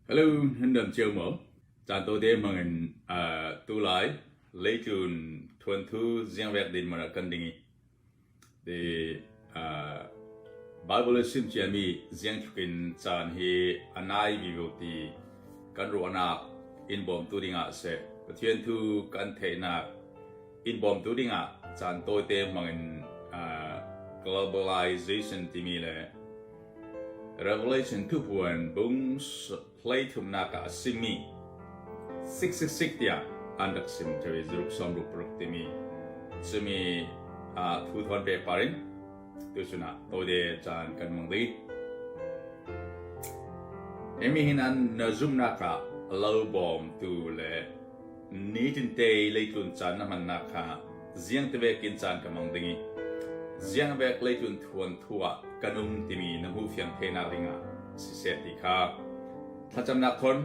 Hello, nan dam cio maw? Caan tawite hmang in tulai leitlun thuanthu ziangvek din man ah kan ding i the Bible i sim ciami ziangtluk in caan hi a nai vivo ti kan ruahnak in bawmtu dingah seh Pathian thu kan theihnak in bawmtu dingah caan tawite hmang in globalization timi le Revelation thupuan bung hleithumnak ah a simi 666 tiah an rak sim theu i zaruk sawmruk paruk timi cumi thu thawn pehpar in tuchun ah tawite caan kan hmang dih. Emi hin an na zumhnak ah lo bawmtu le Nitinte leitlun caan na hmannak kha ziangtevek in caan ka hmang ding i ziangvek leitlun thuan thu ah kan um timi na hmuh fiang theinak dingah siseh ti kha thlacamnak thawn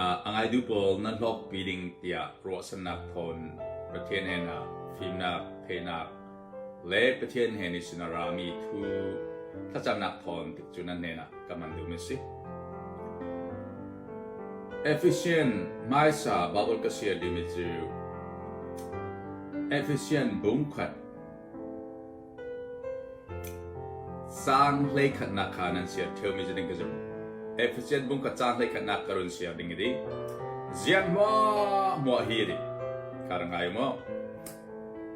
a ngaitu pawl nan hlawkpi ding tiah ruahsannak thawn Pathian hen ah fimnak, theihnak le Pathian he ni sin a rami thu thlacamnak thawn tik cu nan hnenah ka hman duhmi a si. Efesian hmaisa Baibal ka share dingmi cu Efesian bungkhat caang hleikhatnak kha nan share ṭheumi cu ding ka zumh. Efesian bungkhat caang hleikhatnak ka run share ding i di. Ziang hmuahhmuah hi di. Ka ra ngai maw?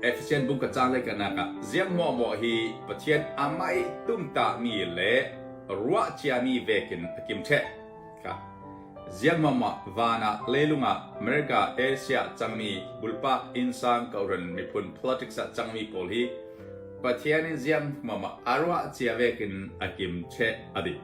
Efesian bungkhat caang hleikhatnak ah ziang hmuahhmuah hi Pathian amah i tumtahmi le ruah ciami vekin a kim ṭheh. Ka ziangmam ah van ah leilung ah America, Asia cangmi bulpak innsang kohhran miphun politics ah cangmi pawl hi Pathian in ziangmam ah a ruah cia vekin a kim cheh a dih.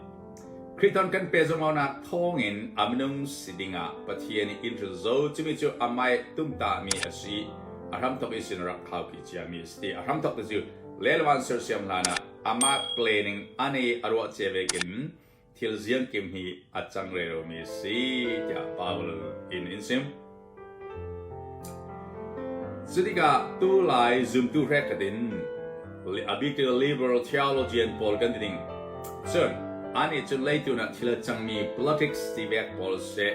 Khrih thawng kan pe zungaunak thawngin a minung si dingah Pathian i inn zo cumi cu amah tumtahmi a si a hramthok i sin rak khaupi ciami a si. A hramthok te cu lelwan sersiam hlan ah amah planning anei a ruah cia vekin thil ziangkim hi a cang reromi a si tiah Paul in in sim. Cutikah tu lai zumtu hrekhat in a bik liberal theologian pawl kan ti ding. Cun anih cun leitu ah thil a cangmi politics ti vek pawl seh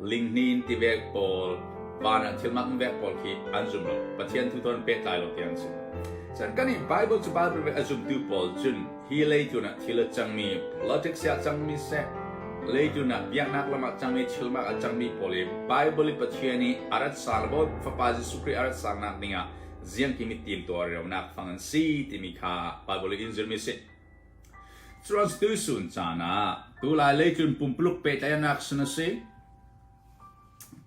linghnin ti vek pawl van ah thil mak vek pawl khi an zum lo. Pathian thu tawn pehtlai lo ti an si. Cun kan i Bible cu Bible ve a zumtu pawl cun Hi leitlun ah thil a cangmi, politics ah cangmi seh, leitlun ah biaknak lam ah cangmi thilmak a cangmi pawl i Bible i Pathian i a rat sang le Bawipa Fapa Jesuh Khrih a rat sangnak dingah ziangkim i timtuah rionak fang an si timi kha Bible in zirmi a si. Curuang tuisun caan ah tulai leitlun pumpuluk pehtlaihnak sin a si.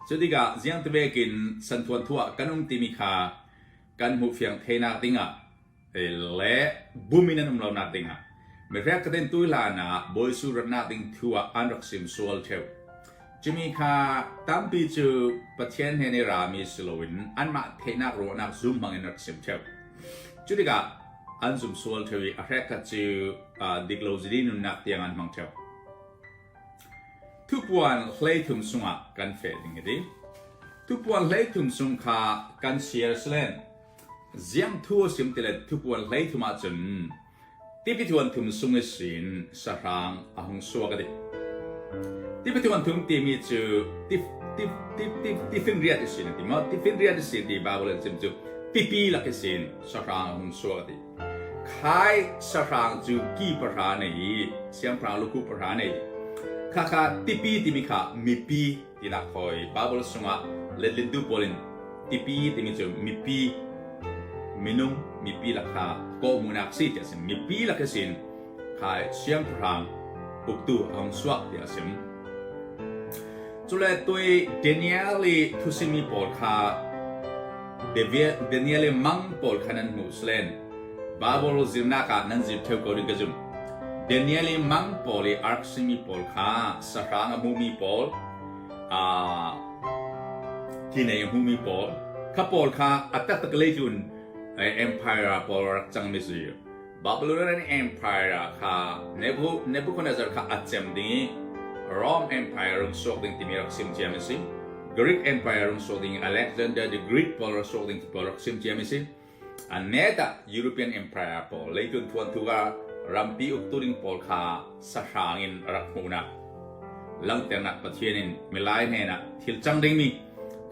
Cutikah ziangtevek in santhuan thuah kan um timi kha kan hmuh fiang theinak dingah le bum in an um lonak dingah mihrek ka ten tu hlan ah Bawi Su ratnak ding thu ah an rak sim sual theu. Cumi kha tampi cu Pathian he nih rami si loin anmah theihnak ruahnak zum hmang in rak sim theu. Cu tikah an zum sual theu i a hrek khat cu dik lo zidi nunnak tiang an hmang theu. Thupuan hleithum sungah kan feh ding hi di. Thupuan hleithum sung kha kan siar silen Ziang thu a sim ti le thupuan 13 ahcun tipi thuan thum sung i sin sahrang a hung suak a ti. Tipi thuan thum timi cu tifinriat i sin a ti maw? Tifinriat i sin ti Bible an chim cu tipi lak i sin sahrang a hung suak a ti. Khai sahrang cu ki pahra nei i siangpahrang lukhu pahra nei. Khakha tipi timi kha mipi tinak hawi Bible sungah letlintu pawl in tipi timi cu mipi minung mipi lakha kawhhmuhnak si tiah a sim. Mipi lak sin kha siangpahrang uktu a hung suak tiah a sim. Cule tui Daniel i thusimi pawl kha Daniel i mang pawl kha nan hmuh slen Bible zirnak ah nan zir theo ko ding ka zum. Daniel i mang pawl i ark simi pawl kha sahrang a hmumi pawl Hi nei a hmumi pawl kha pawl kha a taktak lei cun empire pawl rak cangmi si. Babylonian Empire kha Nebuchadnezzar kha a cem ding i Rome Empire rung suak ding timi rak sim ciami si. Greek Empire rung suak ding i Alexander the Great pawl rak suak ding ti pawl rak sim ciami si. A net ah European Empire pawl leitun thuanthu ah rampi uktu ding pawl kha sahrang in rak hmuhnak. langhternak Pathian in milai hnenah thil cang dingmi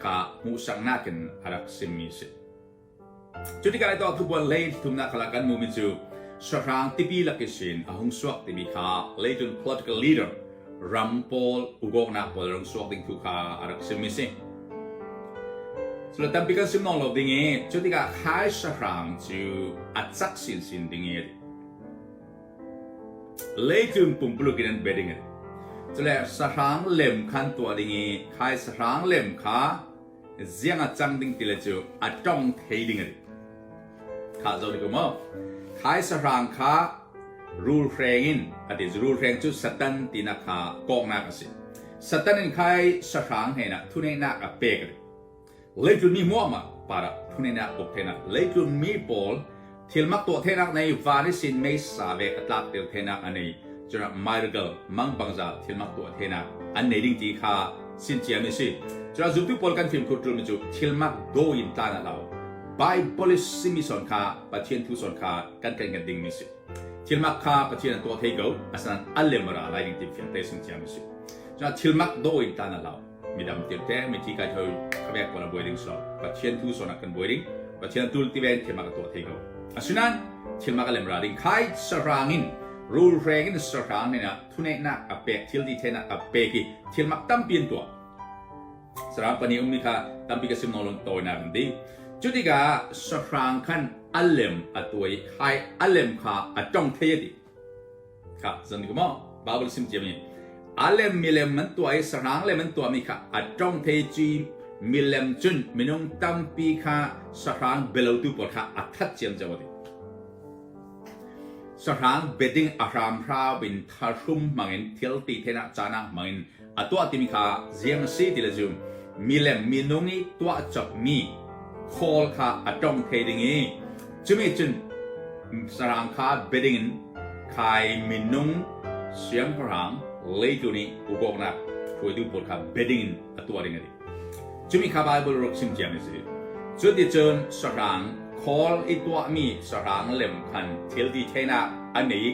kha hmuhsaknak in a rak simmi a si. Cu tikah ito thubuan lei thumnak khala kan hmuhmi cu sahrang tipi lak isin a hung suak timi kha leitun political leader ram pawl ugawknak pawl rung suak ding thu kha a rak simmi si. Cule tampi kan sim nawn lo ding i cu tikah khai sahrang cu a cak sinsin ding i Leicun pumpuluk in an be ding in. Cule sahrang lem khan tuah ding i khai sahrang lem kha ziang a cang ding ti le cu a tong thei ding in. Kha zo ni maw? Khai sahrang kha rulhreng in a ti. Rulhreng cu Satan tinak kha kawknak a si. Satan in khai sahrang hnenah thuneihnak a pek. Leitlun mi hmuahmah para thuneihnak uk thenak leitlun mi pawl thilmak tuah thenak nei van i sin mei sa vek a tlak tel thenak a nei cuna miracle mangbangza thilmak tuah thenak an nei ding ti kha sin cia mi si cuna zumtu pawl kan fimkhur tul mi cu thilmak do in tlan a lau Bible simi son kha Pathian thu son kha kan kan ngat ding mi si thilmak kha Pathian an tuah thei ko asan alem ra lai ding ti fiang te sin cia mi si cuna thilmak do in tlan a lau midang tirte mithi kai thoi khabek pawl a buai ding so Pathian thu sona kan buai ding Pathian tul ti ven thilmak a tuah thei ko asinan thilmak a lem ra ding khai sarang in rul hreng in sarang in thuneihnak a pek thil ti thenak a pek i thilmak tampi an tuah sarang pani ummi kha tampi ka sim nolon tawinak an ti cu tikah sahrang khan a lem a tuai khai a lem kha a tong thei a ti Kha zan ko maw Bible sim ciami alem milem an tuah i sahrang lem an tuahmi kha a tong thei ci milem cun minung tampi kha sahrang belotu pawl kha a that ciam cem ati sahrang beding a hramhram in thahrum hmangin thil ti thenak cana hmangin a tuah timi kha ziang a si ti le zum milem minung i tuah copmi khawl kha a tong thei ding i cumi cun sarang kha beding in khai minung siangpahrang leitu nih ukawknak hruaitu pawl kha beding in a tuah ding a ti cumi kha Bible ruk chim ciami a si cuticun sahrang khawl i tuahmi sahrang lem khan thil ti theinak a nei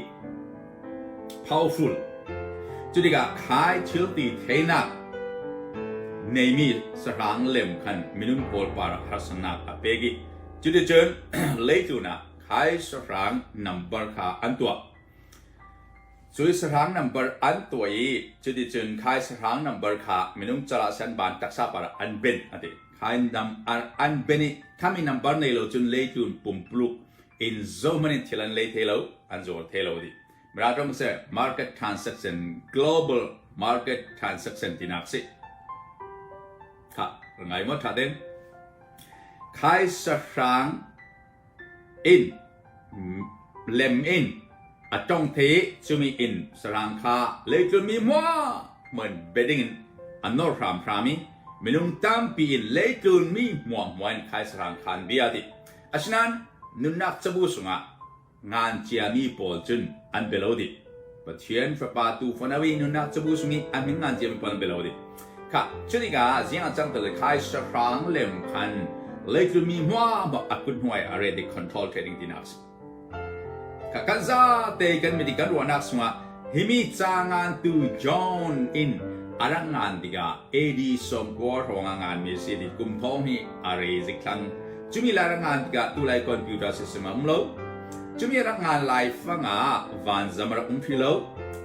Powerful. Cu tikah khai thil ti theinak neimi sahrang lem khan minung pawl par harsatnak a pek i cuticun leitlun ah khai sahrang number kha an tuah. Cui sahrang number an tuah i cuticun khai sahrang number kha minung calah san ban taksa par ah an ben a ti. Khai nam an ben i khami number nei lo cun leitlun pumpuluk in zohmanh in thil an lei thei lo, an zuar thei lo dih. Mirang se market transaction, global market transaction tinak si. Kha, ngai mo tha den. Khai sahrang in lem in a tong thei chumi in sarang kha leitlun mi mua mun bedding in an nor hram hram i minung tampi in leitlun mi hmuam hmuan khai sarang khan bia ti Asinain nunnak cabu sungah ngan ciami pawl cun an bia lo dih. Pathian Fapa tuufan a i nunnak cabu sung i a min ngan ciami pawl an bia lo dih. Khah, cu tikah ziang a cang tal khai sahrang lem khan leitlunmi hmuahhmuah a kut hnuai a ret i control trading tinak a si. Khah, kan zate kan mit i kan ruahnak sungah himi ca ngantu John in a rak ngan tikah AD 90 hrawng ah nganmi a si ti kum thong hi a re zik thlang. Cumi lai rak ngan tikah tu lai computer system a um lo. Cumi rak ngan lai fang ah vanzam a rak um hri lo.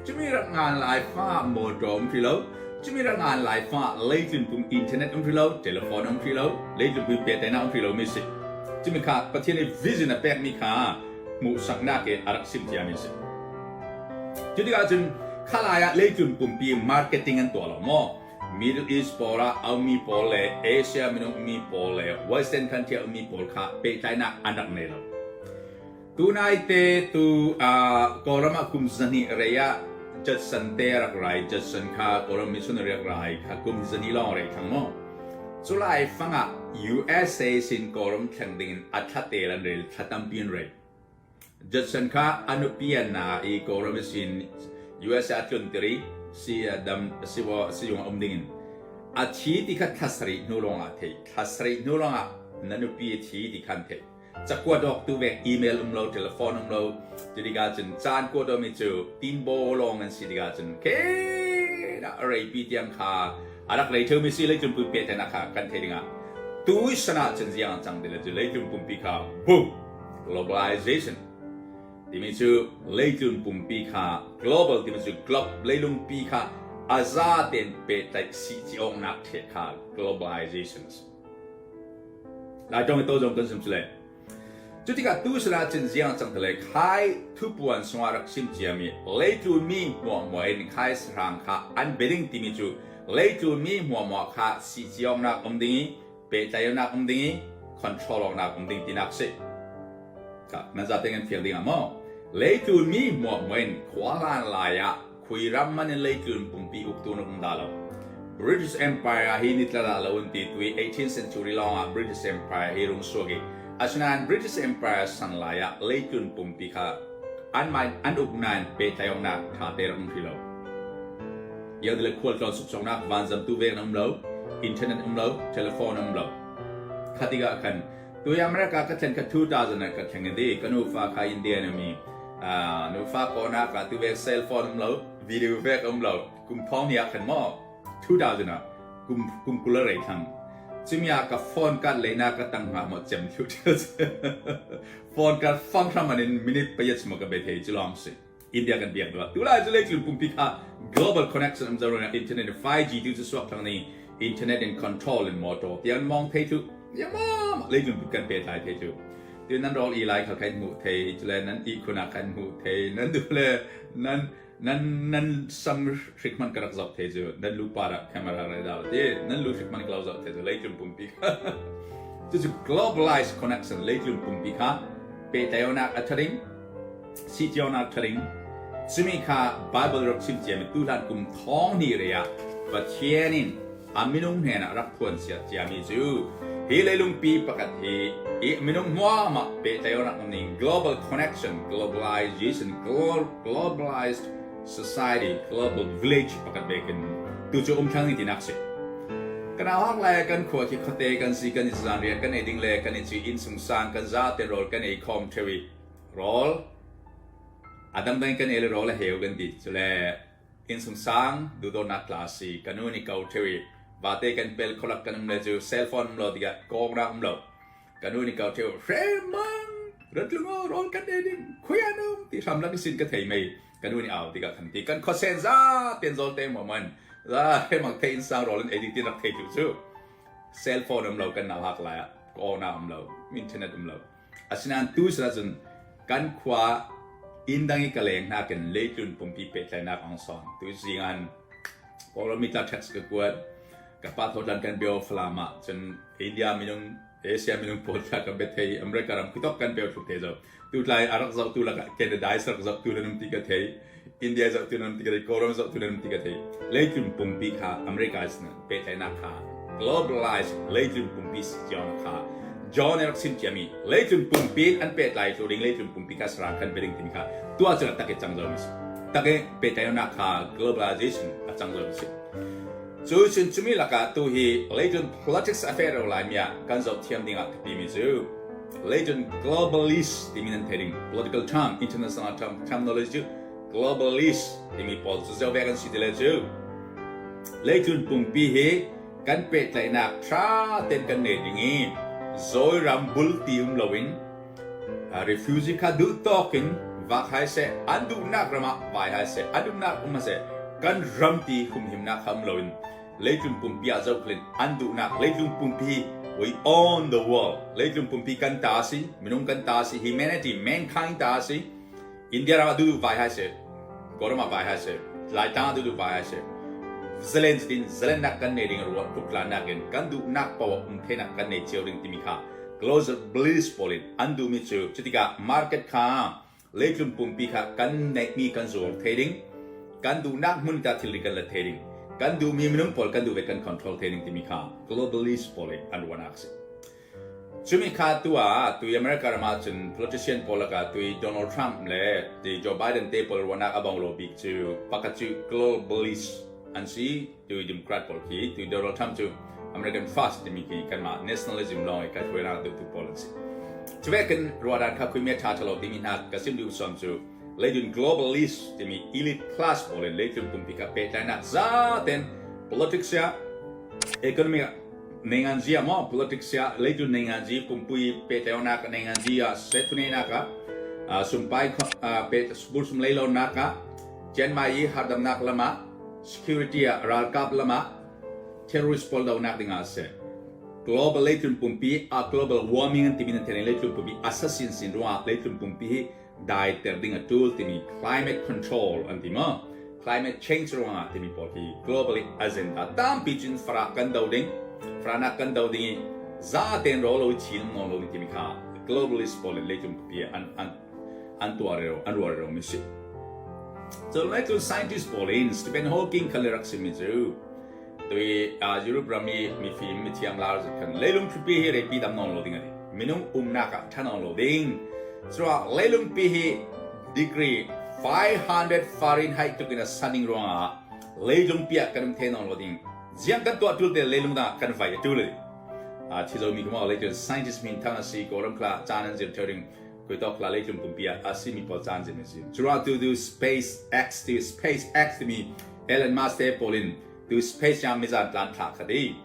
Cumi rak ngan lai fang ah motor um hri lo. Cumi rak ngan lai fang ah leitlun pum internet um hri lo, telephone um hri lo, leitlun pum pehtlaihnak um hri lo mi si. Cumi kha Pathian i vision a pekmi kha hmuhsaknak i a rak sim ciami a si. Cu tikah cun khalai ah leitlun pumpi marketing an tuah lo maw? Middle East pawl ah a ummi pawl le Asia minung ummi pawl le Western country a ummi pawl kha pehtlaihnak an rak nei lo. Tunai te tu Kawlram ah kum 2 rei ah Judson te a rak rai. Judson kha Kawlram missionary rak rai kha kum 2 lawng rei thang maw? Culai fang ah USA sin Kawlram thleng ding in a thla te an rel, thla tampi an rel. Judson kha a nupi an na i Kawlram sin USA a tlun tiri si dam siwa siyung a um ding in a thi ti kha thla sarih hnu lawng ah thei thla sarih hnu lawng ah na nupi a thi ti khan thei cakuat awk tu vek email um lo telephone um lo cu tikah cun caan kuat mi cu tinbo lawng an si tikah cun ke dah a reipi tiang kha a rak rei ṭheumi si. Leicung pumpi pehtlaihnak kha kan theih dingah tu san ah cun ziang a cang ti le cu leicung pumpi kha boom, globalization timi cu leicung pumpi kha, global timi cu globe, leilungpi kha a za tein pehtlaih si ciawknak ṭheh kha globalization a si. Lai ṭong i to zong kan zum cu le. Cutikah tu sin ah cun ziang cang tile khai thupuan sungah rak chim ciami leitlunmi hmuahhmuah in khai sahrang kha an biading timi cu leitlunmi hmuahhmuah kha siciawknak um ding i pehtlaihnak um ding i control awknak um ding tinak si. Nan zate kan fiang ding ah maw? Leitlunmi hmuahhmuah in khua hlan lai ah Khui ram man in leitlun pumpi uktu na um dah lo. British Empire ah hi nitla dah lo an ti tu i 18th century lawng ah British Empire hi rung suak i asinain British Empire san lai ah leitlun pumpi kha anmah an uk nain pehtlaihawknak ṭha te rak um hrih lo. Iang le khualtlawn sukcawknak vanzam tu vek na um lo, internet um lo, telephone um lo. Kha tikah khan Tu America ka thlen kha 2000 ah ka thleng i di ka nufa kha Indian a mi nufa kawnak ah tu ve cell phone um lo, video vek um lo. Kum thong ni ah khan maw 2000 ah kum kum 20 rei thlang cumi ah ka phone card leina ka tang hnga maw cem thu phone card fang hram an in minute payat mo ka be thei chu long si. India kan biak dua tu lai cu leitlun pumpi kha global connection um zaro na internet 5G tu cu suak thang ni internet in control in motor tiang mong thei tu yamam leitlun kan pe tlai thei tu tu nan rol i lai khal khan mu thei chule nan ti khuna khan mu thei nan du le nan nan nan sam hrik man karak zok thei chu nan lu para camera re dal ti nan lu hrik man klau zok thei chu leitlun pumpi kha cu cu globalized connection leitlun pumpi kha pe tayonak atharing Si cionak ṭhaling cumi kha Baibal rak chim ciami tuhlan kum thong hnih rei ah Pathian in a minung hnenah rak phuan cia ciami cu hi leilungpi pakhat hi i minung hmuahmah pehtlaihnak ning global connection, globalization, globalized society, global village pakhat bekin tu cu um thlang ni tinak si. Kan hak lai kan khua khi khuate kan si, kan i zanriah kan ei ding le kan i cu inn sung sang kan za te rawl kan ei khom ṭheo i Rawl a dangdang kan ei le rawl a heu kan ti. Cule innsung sang duhdawtnak tla si ka nu nih ko ṭheo i vate kan pel kholak kan um le cu cell phone um lo tikah kawngnak um lo. Ka nu nih ko ṭheo hremang ratlung aw rawl kan ei ding khui an um ti hram lak sin ka thei mei ka nu nih au tikah khan ti kan khuasen za ten zawl te mo man za hremang thei in sang rawl in ei ding ti rak thei tu cu cell phone um lo kan nau hak lai ah kawngnak um lo, internet um lo. Asinain tu cun kan khua inn dang i ka leng hna kin leitlun pumpi pehtlaihnak ong sawng. Tu zing an Kawlram tla text ka kuat. Ka pa thotlan kan beo Falam ah cun India minung, Asia minung pawl tla ka bethei, America ram kutok kan beo thluk the zo. Tu tlai a rak zoh tu lakah Canada i rak zoh tu nan um ti ka thei. India zoh tu nan um ti ka thei. Kawlram zoh tu nan um ti ka thei. Leitlun pumpi kha America pehtlaihnak kha globalized leitlun pumpi si cio kha John rak sim ciami leitlun pumpi in an pehtlai tlu ding leitlun pumpi kha sarang kan pe ding tin kha tuah cu tak i cang zo mi si tak i pehtlaihnak kha globalization a cang zo mi si. Cu cun cumi lakah tu hi leitlun politics affair ro lai mi ah kan zoh thiam ding ah thupi mi cu leitlun globalist timi nan thei ding political term, international term, terminology cu globalist timi pawl cu zoh ve kan si ti le cu leitlun pumpi hi kan pehtlaihnak tha ten kan nei ding i zawi ram bul ti um loin refugee kha duh tawk in vak hai seh, an duhnak ram ah vai hai seh, an duhnak um seh, kan ram ti humhimnak kha um loin leitlun pumpi ah zohkhlin an duhnak leitlung pumpi, we own the world, leitlung pumpi kan ta si, minung kan ta si, humanity, mankind ta si. India ram ah duhduh vai hai seh, Kawlram ah vai hai seh, Laitlang ah duhduh vai hai seh, zalen cutin zalennak kan nei ding ruah tluktlaknak in kan duhnak poah um theinak kan nei cio ding timi kha globalist pawl in an duhmi cu. Cutikah market kha leitlun pumpi kha kan neihmi kan zuar thei ding, kan duhnak hmun ta thilri kan la thei ding, kan duhmi minung pawl kan duh ve kan control thei ding timi kha globalist pawl in an ruahnak a si. Cumi kha tu ah tui America ram ahcun politician pawl lakah tui Donald Trump le ti Joe Biden te pawl ruahnak a bonglo bik cu pakhat cu globalist an si. Tui Democrat pawl khi, tui Donald Trump cu American First timi khi kanmah nationalism lawng i kai hruainak duhtu pawl an si. Cuve kan ruahdan kha khui me ṭha ṭhalo timi hna ka sim duh sawm cu. Leicun globalist timi elite class pawl in leicun pumpi kha pehtlainak zaten politics ah, economy ah nenganzi ah maw politics ah leicun nenganzi pumpui pehtlainak nenganzi ah sethuneinak ah sumpai bursum leilonak ah Chiang Mai i hardamnak lam ah security ah ralkap lam ah terrorist pawl donak ding ah a si. Global leitlun pumpi a global warming an timi nan theih leitlun pumpi a sa sinsin ruangah leitlun pumpi hi daiter ding a tul timi climate control an ti maw? Climate change ruangah timi pawl hi globally agenda tampi cun farah kan do ding faranak kan do ding i zaten ro lo i chin nawn lo ding timi kha globalist pawl in leitlun pumpi an an an tuah rero an ruah rero mi si. Cun leitlun scientist pawl in Stephen Hawking kha le rak simi cu Tui Europe ram i mifim mithiam lar khan leilung thlupi hi reipi dam nawn lo ding a ti. Minung umnak ah ṭha nawn lo ding. Cuah leilungpi hi degree 500 Fahrenheit tuk in a saning ruangah leilungpi ah kan um the nawn lo ding. Ziang kan tuah tul te leilung dang ah kan vai a tul a ti. Thi mi kuma leitlun scientist min thang a si Kawlram khla caan an zir theo ding kuitok khla leitlung pumpi ah a si mi pawl caan zir mi si. Cuah tu tu Space X ti Space X timi Elon Musk te pawl in tu space ah mizan tlan thla kha di.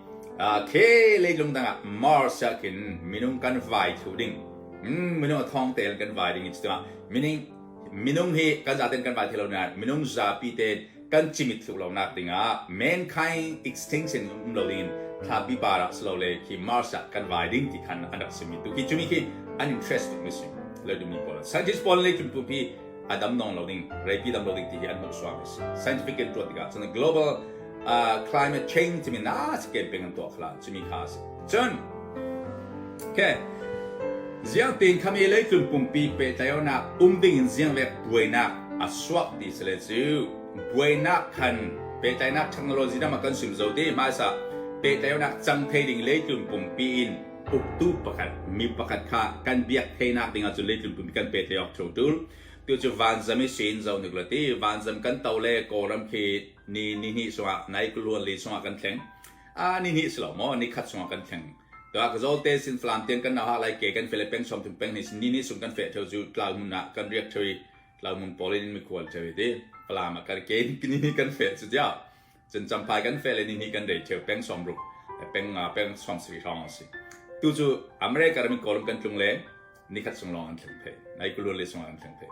Ke leilung dang ah Mars ah khin minung kan vai thlu ding. Minung a thong te kan vai ding cu minung minung hi kan zaten kan vai thilo na minung zapi te kan cimit thlu lo nak ding ah mankind extinction um lo ding in thla pi par ah slo le khi Mars ah kan vai ding ti khan an rak simi tu khi chumi khi an interest tuk mi si le dumi pawl scientist pawl le chum tu pi a dam nong lo ding reipi dam lo ding ti hi an hmuh suam a si scientific in tuah tikah cun global climate change timi na si ken peng an tuah khala cumi kha a si cun okay ziang tin khami leitlun pumpi pehtlaionak um ding in ziang vek buainak a suak ti sile cu buainak khan pehtlainak technology dama kan sim zo te hmaisa pehtlaionak cang thei ding leitlun pumpi in uktu pakhat mi pakhat kha kan biak theinak ding ahcun leitlun pumpi kan pehtlai awk ṭheo tul tu cu vanzam i sin zo nik lo ti vanzam kan to le kawlram khi ni ni hnih sungah nai kuluan li sungah kan thleng a ni hnih si lo maw ni khat sungah kan thleng to ka zol te sin flam tiang kan nau ha lai ke kan fele peng som thum peng ni sin ni ni sung kan fe theu cu tlau mun ah kan riak theu i tlau mun pawl in mikhual theu i ti falam ah kan ke ni ni kan fe cu dia Cun Champhai kan fel i nihnih kan rei ṭheo peng 60 peng nga peng 70 hrawng a si. Tu cu America ram in Kawlram kan tlung le nikhat sung lawng an thleng thei. Nai kulun le sungah an thleng thei.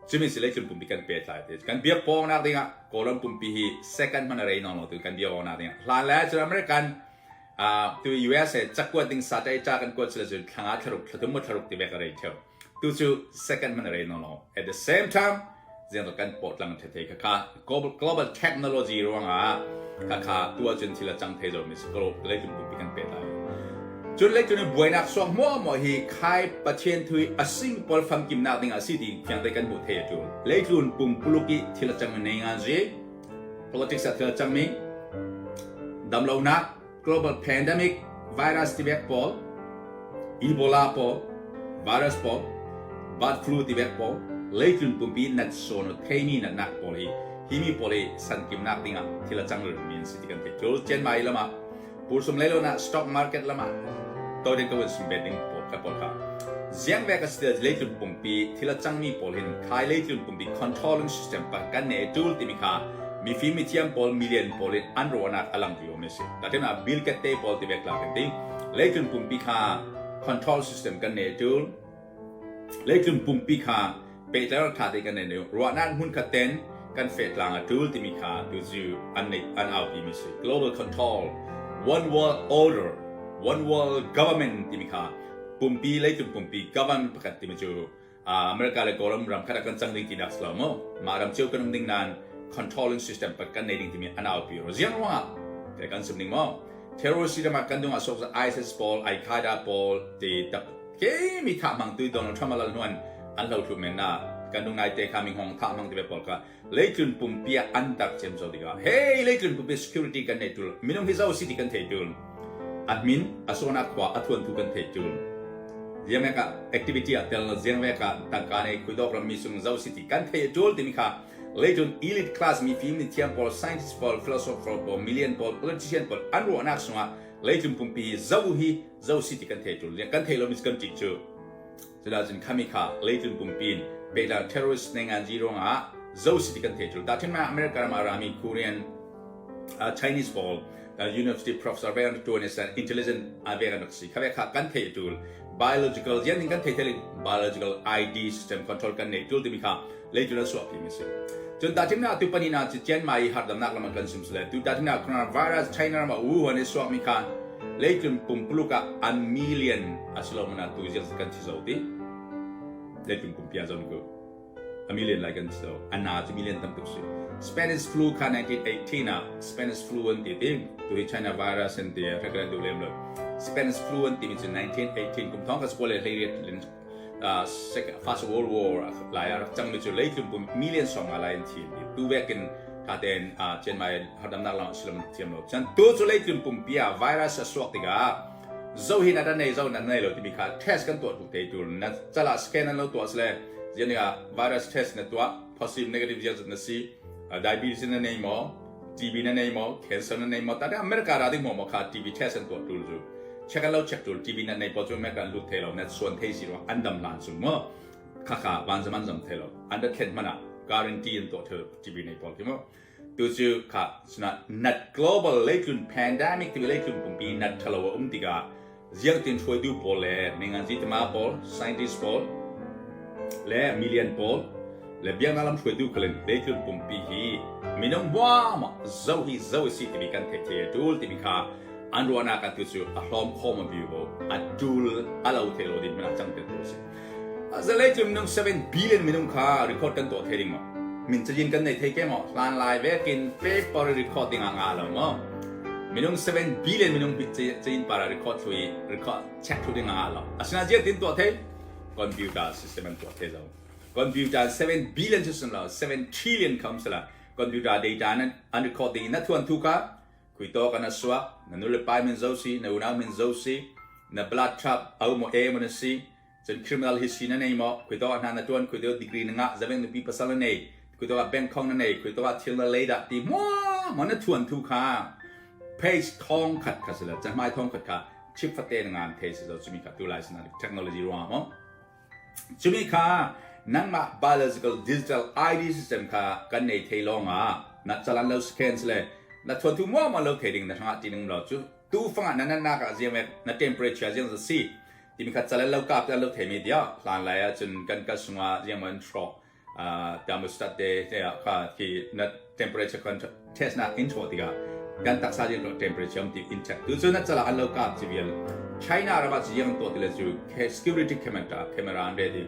Cumi si leitlun pumpi kan pe tlai te. Kan bia pawngnak dingah Kawlram pumpi hi second hmanh a rei nong lo tu kan bia pawngnak dingah. Hlan le cun American tu USA cakuat ding sa ta ca kan kuat sila cun thlanga thlaruk thlathum mo thlaruk ti bek a rei theu. Tu cu second hmanh a rei no lo. At the same time, ziang kan pawtlang thethei kha kha global technology ruangah kha kha tu ahcun thil a cang thei zo mi si ko leitlung pumpi kan peh lai. Cun leitlung i buainak suak muahmuah hi khai Pathian thui a sing pawl famkimnak ding ah si ti fiang te kan hmuh thei a tul. Leitlun pumpuluk i thil a cang mi nei ngan zi politics ah thil a cang mi damlonak global pandemic virus tibek pawl, Ebola pawl, virus pawl, bird flu tibek pawl, leitlun pumpi nat sawn theimi natnak pawl hi himi pawl hi sankimnak dingah thil a cang mi an si ti kan theih. Cul Chiang Mai lam ah Pursum leilon ah stock market lam ah toden ka vun sum bet ding pawl kha pawl kha ziang vek a si leitlun pumpi thil a cangmi pawl hin khai leitlun pumpi controlling system pa kan ne tul timi kha mifim mithiam pawl million pawl in an ruahnak a lang viu mi si. Tatin ah Bill Gates te pawl ti vek tlak in ti. Leitlun pumpi kha control system kan nei tul. Leitlun pumpi kha pehtlaih tha te kan nei nu. Ruahnak hmun khat ten kan fehtlang a tul timi kha tu zu an nei an aupi mi si. Global control, one world order, one world government timi kha pumpi leitlun pumpi government pakhat timi cu America le Kawlram ram khat ah kan cang ding tinak si lo mu. Mah ram cio kan um ding nain controlling system pat kan nei ding timi an aupi ro. Ziang ruangah te kan sim ding maw? Terrorist ram ah kan dung ah sok ISIS pawl, Al-Qaeda pawl ti tak ke mi thah hmang tu Donald Trump alal hnuan an lo thlu men na kan dung nai te kha mi hong thah hmang ti ve pawl ka leitlun pumpi ah an dak cem zo tikah hey leitlun pumpi security kan nei tul minung hi zo si ti kan thei tul a min a sona khua a thuan thu kan thei tul ziang ka activity ah tel ziang ve ka tangka nei khuidok ram mi sung zo si ti kan thei tul timi kha leitlun elite class mi fim ni thiam pawl scientist pawl philosopher pawl million pawl politician pawl an ruahnak sungah leitlun pumpi hi zo hi zo si ti kan thei tul kan thei lo mi kan ṭih cu Cudah cun khami kha leitlun pumpi in Beta terrorist nengan ji ruangah zo si ti kan thei tul. Ta thin ma America ram ah rami Korean Chinese pawl university professor ve an tuan is intelligent a ve kan rak si. Kha ve kha kan thei tul. Biological zian ding kan thei thei biological ID system control kan nei tul timi kha leitul an suah pi mi si. Cun ta thim na tu pani na chi Chiang Mai har dam nak lam kan sim sle tu ta thim na coronavirus China ram Wuhan i suak mi kha leitlun pumpuluk ah an million asilo mana tu ziang kan thi zo ti leitlun pumpia zon ku a million lai kan thi zo ana cu million tam tuk si. Spanish flu kha 1918 ah Spanish flu an ti ti tu hi China virus an ti a kan du lem lo. Spanish flu an ti mi cu 1918 kum thong ka school le hlei lin First World War lai a rak cangmi cu leitlung pum million sawm nga lai an thi tu vekin thaten Chiang Mai hardamnak lang silam thiam lo chan tu cu leitlung pumpi ah virus a suak tikah zo hi na da nei zo na nei lo timi kha test kan tuah tuk te tu na cala scan an lo tuah sle zian ah virus test na tuah positive negative zian na si diabetes na nei maw TB na nei maw cancer na nei maw ta America ra ding mo kha TB test an tuah tul cu check an lo check tul TB na nei po cu America an lut thei lo na suan thei si ruang an dam lan chung mo kha kha van zaman zam thei lo an da thlen mana guarantee an tuah thei TB nei pawl ki mo tu cu kha suna nat global leitlun pandemic ti leitlun pumpi nat thalo um tikah ziang tin hruai du pawl le mingan zi tama pawl scientist pawl le million pawl le biaknak lam hruaitu khalin leitlun pumpi hi minung huam zo hi zo si timi kan theih thei tul timi kha an ruahnak ah tu cu a hlawm khawm a bi bo a tul a lo thei lo din hmanh cang te tu si zalei cu minung 7 billion minung kha record kan tuah thei ding maw min cazin kan nei thei ke maw hlan lai vekin paper record ding ah nga lo maw minung 7 billion minung cazin para record thui record check thu ding ah lo asina zia tin tuah thei computer system an tuah thei zo computer 7 billion system lo 7 trillion kham sala computer data nan an record ding na thuan thu ka Khuitawk an a suak, na nulepa min zo si, na unau min zo si, na blood trap au maw e maw na si, cun criminal history na nei maw, khuitawk ah hna na tuan, khuitawk degree na ngah, zaveng nupi pasal na nei, khuitawk ah bank khong na nei, khuitawk ah thil na lei dah ti hmuah maw na thuan thu kha page thong khat kha si la, cahmai thong khat kha chip fate na ngan thei si zo cumi kha tu lai sin technology ruangah maw Cumi kha nangmah biological digital ID system kha kan nei thei lawng ah na chalan lo scans le na thuanthu muangmuang lo thei ding na hrangah ti ning lo cu tu fangah na nannak ah ziang na temperature ziang za si timi kha chalan lo kap lo thei mi dia hlan lai ah cun kan kal sungah ziang man thro thermostat te te ah kha khi na temperature control test nak in thawh tikah kan taksa ding temperature um ti in check tu cu na cala an lo kap ci vial China ram ah yang to tile cu security camera camera an ready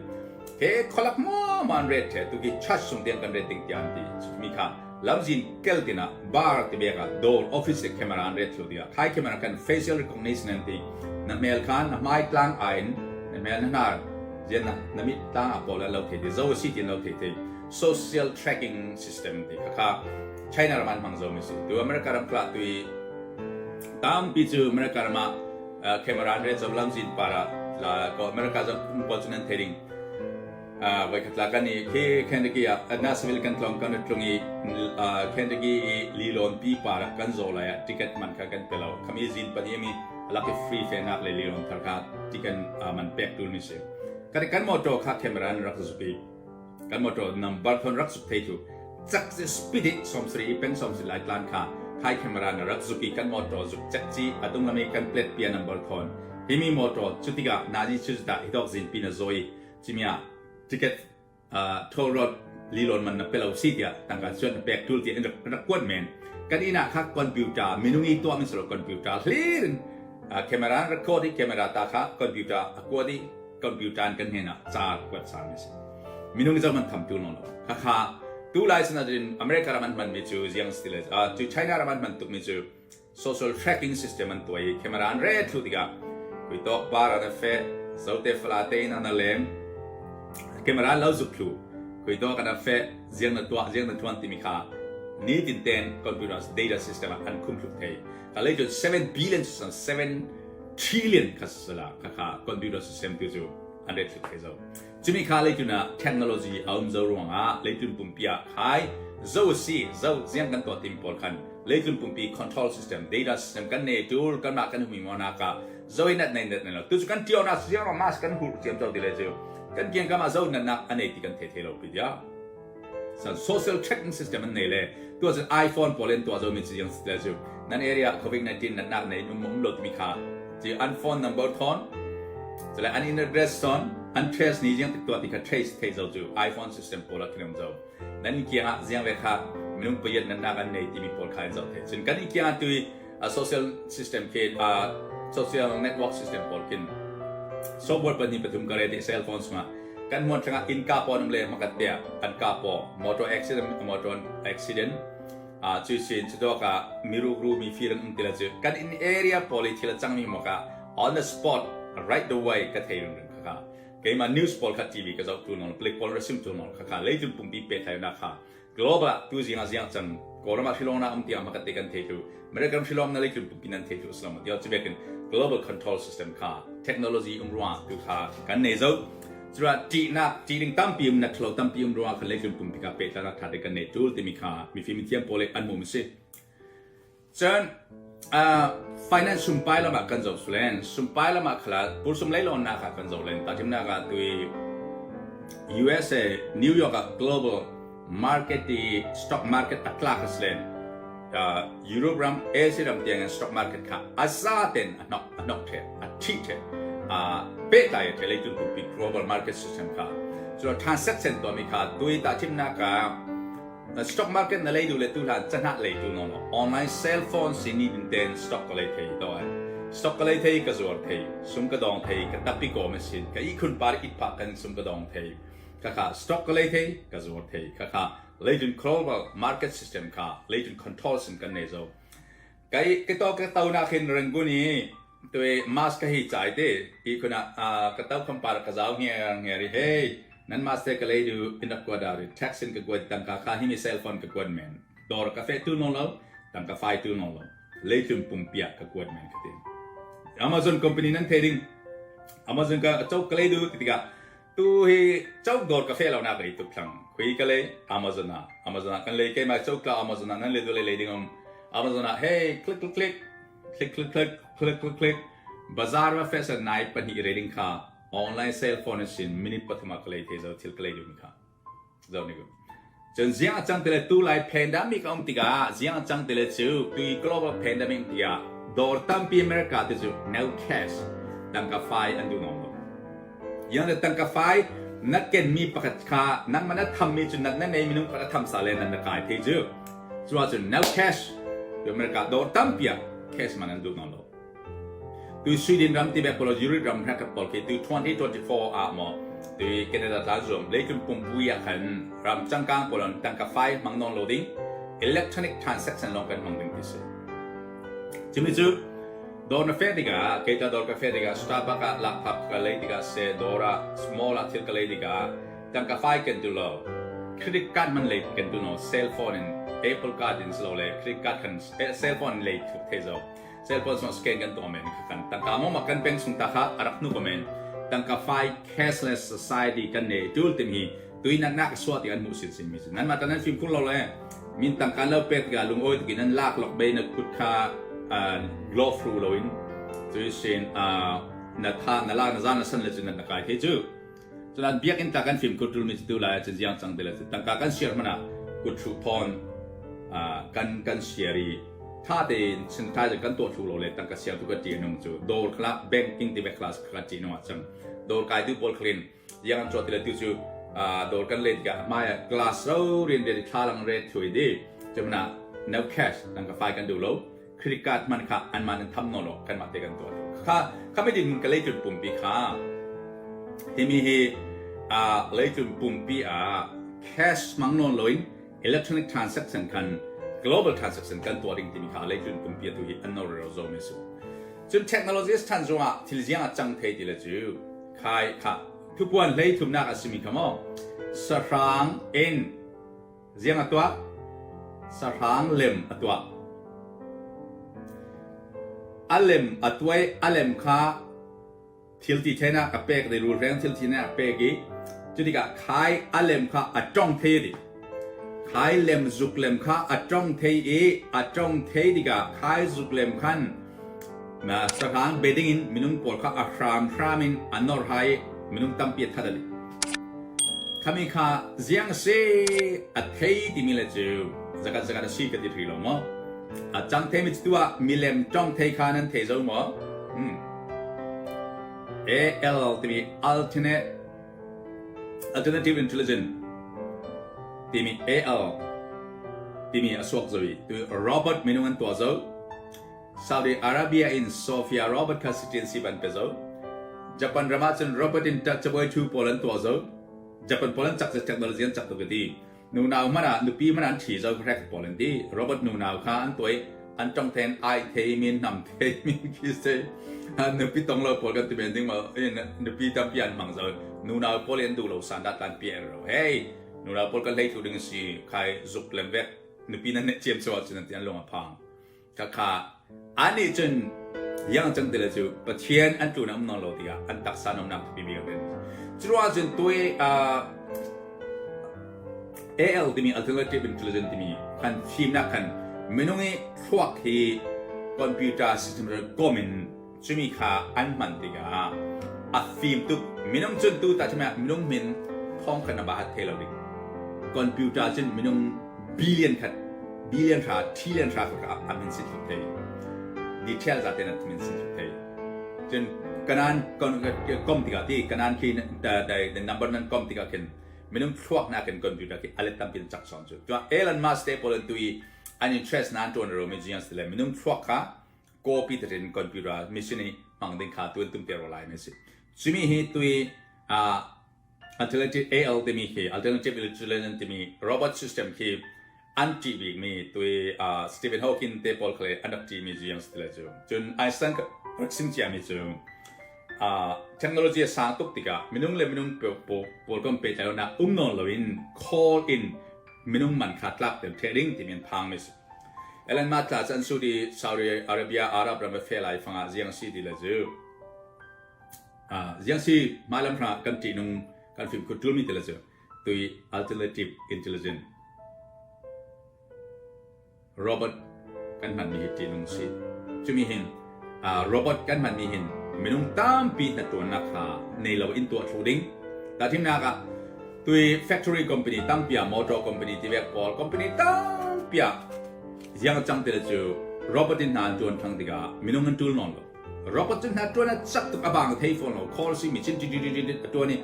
he kholak mo man red the tu ki charge sung tiang kan red ding tiang ti mi kha lamzin kel tina bar ti beka door office camera an red thlu dia khai camera kan facial recognition an ti na mel khan na hmai tlang ain na mel na nar zian na na mit tlang a pawl lo the ti zo si tin lo the the social tracking system ti kha China ram an hmang zomi si. Tu America ram kla tu i tampi cu America ram ah camera an re zom lamzin para la ko America zong kum pawl cu nan thei ding. Voi khat la kan i khi Kentucky ah Nashville kan tlong kan tlung i Kentucky i lilon pi para kan zo lai ah ticket man kha kan pe lo. Khami zin pan i mi laki free fe nak le lilon thar kha ticket man pek tul mi si. Kan kan motor kha camera an rak zupi. Kan motor number thon rak zuk thei cu cak si speed i 70 i peng 70 lai tlan kha khai camera na rak zuk i kan motor zuk cek ci atung lami kan plate pia number thon himi motor cu tikah nazi cu da hidok zin pi na zoi cimia ticket toll road lilon man na pelo si tiah tangka chuan na pek tul ti an rak kuat men kan ina kha computer minung i tuah min selo computer hlirin camera record i camera ta kha computer a kuat i computer in kan hnen ah ca kuat sang a si. Minung zoh man tham tu lo lo. Khakha tu lai sana din America ram an hman mi cu ziang stile cu China ram an hman tuk mi cu social tracking system an tuai i camera an re thlu tikah kui tok bar an fe zote fala te in an leng camera lo zuk thlu kui tok an fe ziang na tuah ziang na tuan timi kha ni tin ten computer data system an khum thluk thei ka lei cun 7 billion 7 trillion kha sala kha kha computer system tu cu an ret thlu thei zo cumi kha leitun ah technology a um zo ruangah leitun pumpi ah khai zo si zo ziang kan tuah tim pawl khan leitun pumpi control system data system kan nei tul kan mah kan humi mo na ka zo in nat nei nat nei lo tu cu kan tio na siang ro mask kan hur chiam to ti le cu. Kan kiangkam ah zo natnak a nei ti kan thei thei lo pi dia. San social tracking system an nei le tu cun iPhone pawl in tuah zomi cu yang le cu nan area COVID-19 natnak nei um um lo timi kha ci an phone number thon cule an in address thon an trace ni jiang tik tuah ti kha trace thei zo cu iPhone system pawl ah khin um zo nan kiang ah ziang ve kha minung payat natnak an nei timi pawl kha in zoh thei cun kan i kiang ah tui social system khi social network system pawl khin software pahnih pathum ka re cell phone chungah kan hmuan thlangah inn ka paw le makat te an ka paw motor accident motor accident a cu sin cu dok ah mirukru mi fir an um tila cu kan in area pawl i thil a cangmi mo ka on the spot right the way ka thei ring ring kha kha keimah news pawl kha TV ka zoh tu nong plik pawl resim tu nong kha kha leicung pumpi pe thai na kha Global ah tu zing ah ziang cang Kawlram ah hrilong na um tiang hmakat te kan thei tu American hrilong na leitlun pumpi nan thei tu aslam tiao chibekin global control system kha technology um ruang tu kha kan nei zo cura ṭihnak ṭih ding tampi um na thlo tampi um ruang kha leitlun pumpi kha pehtlanak ṭha te kan nei tul timi kha mifim thiam pawl an mum si Cun finance sumpai lam ah kan zoh sulen. Sumpai lam ah khala pursum leilawnnak ah kan zoh len. Tahchunhnak ah tui USA New York ah global market i stock market a tlak a si len. Europe ram, Asia ram tiang in stock market kha a za ten a hnok a hnok the, a thi the. Pehtlai a the leitung pumpi global market system kha. Cu transaction tuahmi kha tui tahchunhnak ah Stock market na lei duh le tu hlan cahnah lei tu no online cell phone si ni din ten stock ka lei thei to ai stock ka lei thei ka zuar thei sum ka dong thei ka tapi ko ma sin ka ihkhun par it pha kan sum ka dong thei kha kha stock ka lei thei ka zuar thei kha kha leitun global market system kha leitun control sim kan nei zo kai ka to ka to na khin Rangoon i tui mask ka hi chai te i khuna ka to kham par ka zau nge nge ri hey nan mask te ka lei du in rak kuat ari tax in ka kuat tangka kha hi mi cell phone ka kuat men dor ka fe tu no lo tangka fai tu no lo leitlun pumpia ka kuat men ka tin Amazon company nan thei ding Amazon ka chok ka lei du ti tikah Tu hi cauk dawr ka feh lo nak ei tuk thlang. Khui ka lei Amazon ah. Amazon ah kan lei keimah cauk tla Amazon ah nan le du lei lei ding um. Amazon ah hey click click click click click click click click click bazar va feh nai pahnih reading kha online cell phone sin minute pathum ah ka lei the zo thil ka lei ding kha. Zo ni ku. Cun ziang a cang tile tu lai pandemic a um tikah ziang a cang tile cu tui global pandemic tiah dawr tampi America te cu no cash tangka fai an duh nawn lo. Yang le tangka fai na kenmi pakhat kha nangmah na thammi cu nat na nei minung pakhat a tham sa le nan na kai thei cu. Cu ahcun no cash America dawr tampi ah cash man an duh nawn lo. Tu Sweden ram ti bek pawl Europe ram hrekhat pawl khi tu 2024 ah maw tu Canada tla zuam leitlung pumpui ah khan ram cangkang pawl an tangka fai hmang nawn lo ding electronic transaction lawng kan hmang ding ti si. Cumi cu dawr na fe tikah kei ta dawr ka fe tikah Starbucks ah lakphak ka lei tikah se dawr ah small ah thil ka lei tikah tangka fai kan tu lo credit card man lei kan tu no cell phone in Apple card in silo le credit card kan cell phone lei thuk the zo cell phone song scan kan tuah men kha kan tangka mo ma kan peng chung ta kha a rak hnu ko men tangka fai cashless society kan nei tul tim hi tuinak nak suah ti an hmuh sin sin mi nan ma tan fim khur lo le min tangka lo pet ga lung oi tikin an lak lok be na kut kha glove through lo in cui sin na tha na lak na zan na san le cun na kai the cu Cunan biakinn ta kan fimkhur ṭulmi cu tu lai ahcun ziang cang ti le tangka kan share hmanh ah kuthruh thawn kan kan share i tha tein sanitizer kan tuah thlu lo le tangka siang tu kan ṭih a nung cu dawr khala banking ti ve class kha ṭih nung ah cang dawr kai tu pawl khalin ziang an chuah ti le tu cu dawr kan let tikah hmai ah glass ro rian rian i thlalang ret thui di cumana no cash tangka fai kan duh lo credit card hman kha anmah nan tham nawl awk kanmah te kan tuah kha kha mi din ka leitlun pumpi kha himi hi a leitlun pumpi ah cash hmang nawn loin electronic transaction khan global transaction kan tuah ding timi kha leitlun pumpi atu hi an no ro zo mi su cun technologies than zongah thil ziang a cang thei ti le cu khai kha thupuan hlei thumnak a simi kha maw sahrang in Ziang a tuah? Sahrang lem a tuah. A lem a tuai, a lem kha thil ti then ah ka pek i rulhreng thil ti ah pek i cu tikah khai a lem kha a tong thei a ti. Khai lem zuk lem kha a tong thei i a tong thei tikah khai zuk lem khan na sahrang beding in minung pawl kha a hramhram in a nor hai i minung tampi a that a ti. Khami kha ziang si a thei timi le cu zakat zakat a si ka ti hrih lo maw? A cang thei mi cu tu ah milem tong thei kha nan thei zo maw? Hmm. AL timi alternate alternative intelligence timi AL timi a suak zo i tu robot minung an tuah zo. Saudi Arabia in Sophia robot kha citizenship an pe zo. Japan ram ah cun robot in cabuai thu pawl an tuah zo. Japan pawl an cak technology an cak tuk ti. Nunau hmanh ah nupi hmanh an ṭhi zo hrek pawl an ti. Robot nunau kha an tuai an tong then ai thei min nam thei min khi se nupi tong lo pawl kan ti men ding ma nupi tampi an hmang zo nunau pawl an duh lo san dah tlan pi ro hey nunau pawl kan hlei thlu ding si khai zuk lem vek nupi nan ne chiam chaw cun an ti an lung a phang Khakha annih cun iang cang ti le cu Pathian an tlun a um nawn lo tikah an taksa nuamnak pipi bik an Curuangah cun tuai AL timi alternative intelligence timi khan fimnak khan minung i thluak hi computer system kom in cumi kha an hman tikah a fim tuk. Minung cun tu ta minung min thong khat na ba hat thei lo ding. Computer cun minung billion khat billion hra trillion hra kha a min sin thuk thei. Detail za ten a min sin thuk thei. Cun kanan kom tikah ti kanan khi the number nan kom tikah khin minung thluak na kan computer khi alet tampi in chak song cu. Cun Elon Musk te pawl an tu i an interest na an tuan ro mi genius le minung thluak kha copy tein computer machine i hmang ding kha tuan tum te ro lai mi si. Cumi hi tui alternative AL timi khi alternative intelligence timi robot system khi an ṭih bik mi tui Stephen Hawking te pawl kha le an rak ṭih mi ziang si le cu. Cun Einstein rak sim cia mi cu technology a sang tuk tikah minung le minung pawl kan pehtlaihnak um nawn loin call in minung man kha tlak ter ṭheh ding timi an phang mi si. Ellen mah tla cu an sut i Saudi Arabia Arab ram a fe lai fangah ziang si ti le cu ziang si hmailam hrangah kan ṭihnung kan fimkhur ṭulmi ti le cu tui alternative intelligence robot kan hmanmi hi ṭihnung si. Cumi hin robot kan hmanmi hin minung tampi hnaṭuannak kha nei lo in tuah thlu ding. Tahthimnak ah Tui factory company tampi ah motor company tivek pawl company tampi ah ziang cang ti le cu robot in hna an tuan thang tikah minung an tul nawn lo. Robot cu hna tuan a cak tuk a bang thei fawn lo call si mi chin a tuan i